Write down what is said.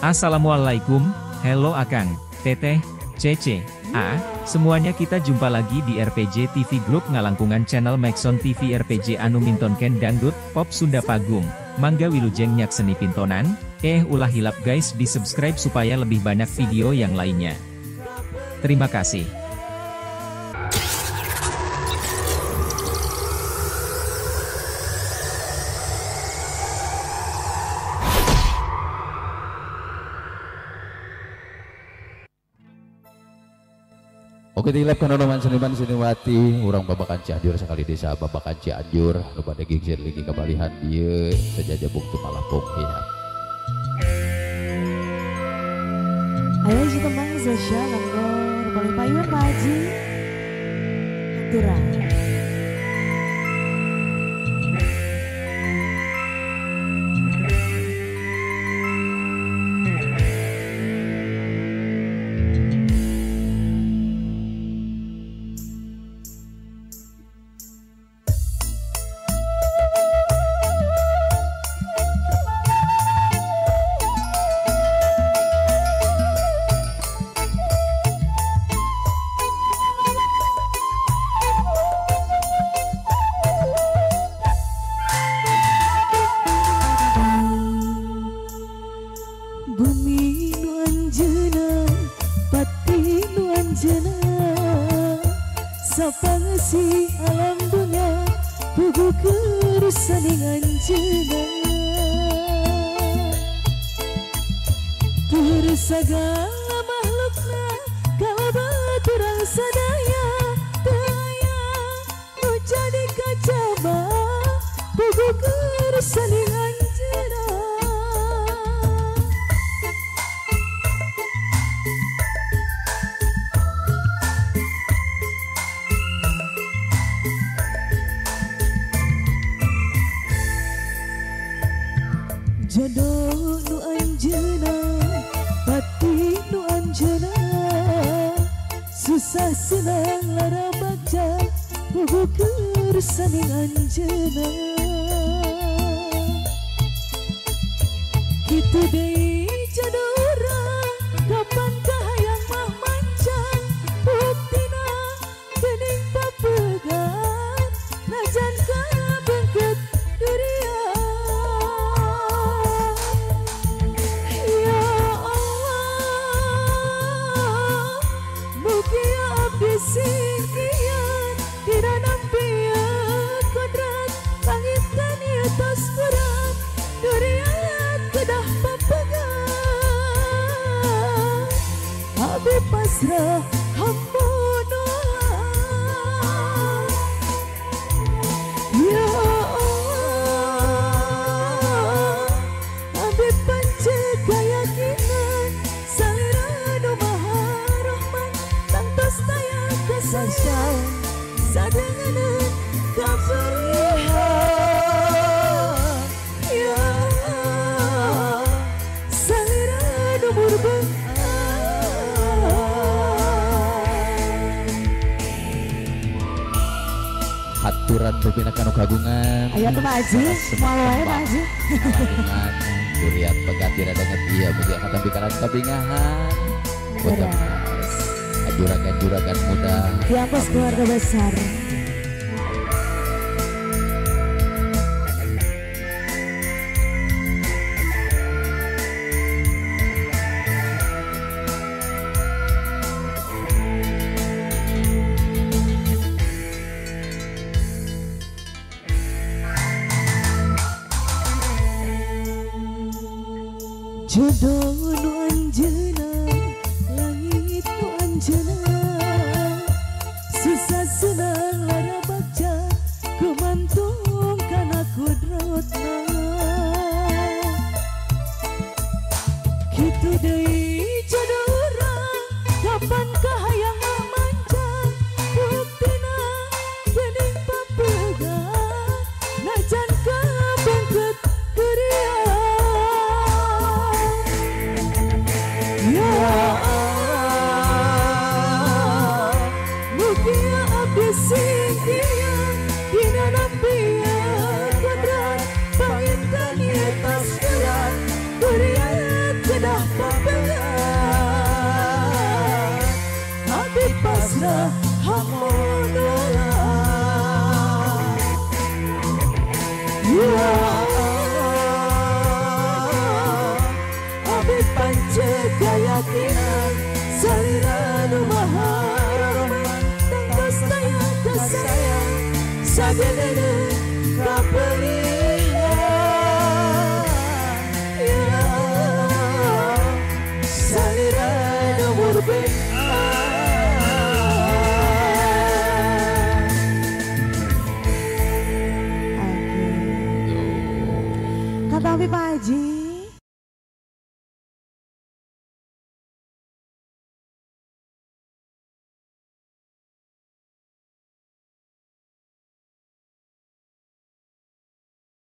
Assalamualaikum, hello Akang, Teteh, Cece, A, semuanya kita jumpa lagi di RPJ TV Group Ngalangkungan Channel Maxon TV RPJ Anu Mintonken Dangdut, Pop Sunda Pagung, Mangga Wilujeng Nyakseni Pintonan, ulah hilap guys di subscribe supaya lebih banyak video yang lainnya. Terima kasih. Oke, tilap kanonoman seniman seniwati urang Babakan Cianjur sekali desa Babakan Cianjur nu bade gingsir lagi kabalihan dieu sejajabung tumalapung ya. Ayo tembang Zasha langgor boleh payun Pak Haji. Aturan. Bumi nu anjeuna, pati nu anjeuna, sapangsi alam dunya pugu keur saning anjeuna. Tur sagala makhlukna kalabaturan sadaya, teu aya nu jadi kacaba pugu keur saning anjeuna. Jodoh nu anjeuna, pati nu anjeuna, susah senang lara bagja pugu keur saning anjeuna. Kitu deui jodoh urang, kapan kahayang mah mancang, buktina geuning papegat najan kabeungkeut durian. Singkian tidak nampi kodrat pangitan ieu tos berat durian kedah papegat abdi pasrah hamba nolak. Ya Allah, abdi pancet kayakinan salira nu Maha Rahman tangtos taya kasasya sadenganeun kaberihan. Ya salira nu murbeungah. Haturan pembina kanu kagungan. Aya teh Pak Haji, moal wae Pak Haji. Kagungan duriat pegat diradanget ieu mugia katampi kalan kabingahan. Juragan-juragan muda di atas keluarga besar. Jodoh nu anjeuna, langit nu anjeuna, susah senang lara bagja kumantung kana kudrotna. Kitu deui jodoh urang, kapan kahayang mancang, buktina geuning papegat najan kabeungkeut durian. Ya Ya Allah, abdi pancet kayakinan salira nu maha rahman tangtos taya kasayang sagedena kaperihan. Ya Allah, salira nu murbe. Tapi Pak Haji,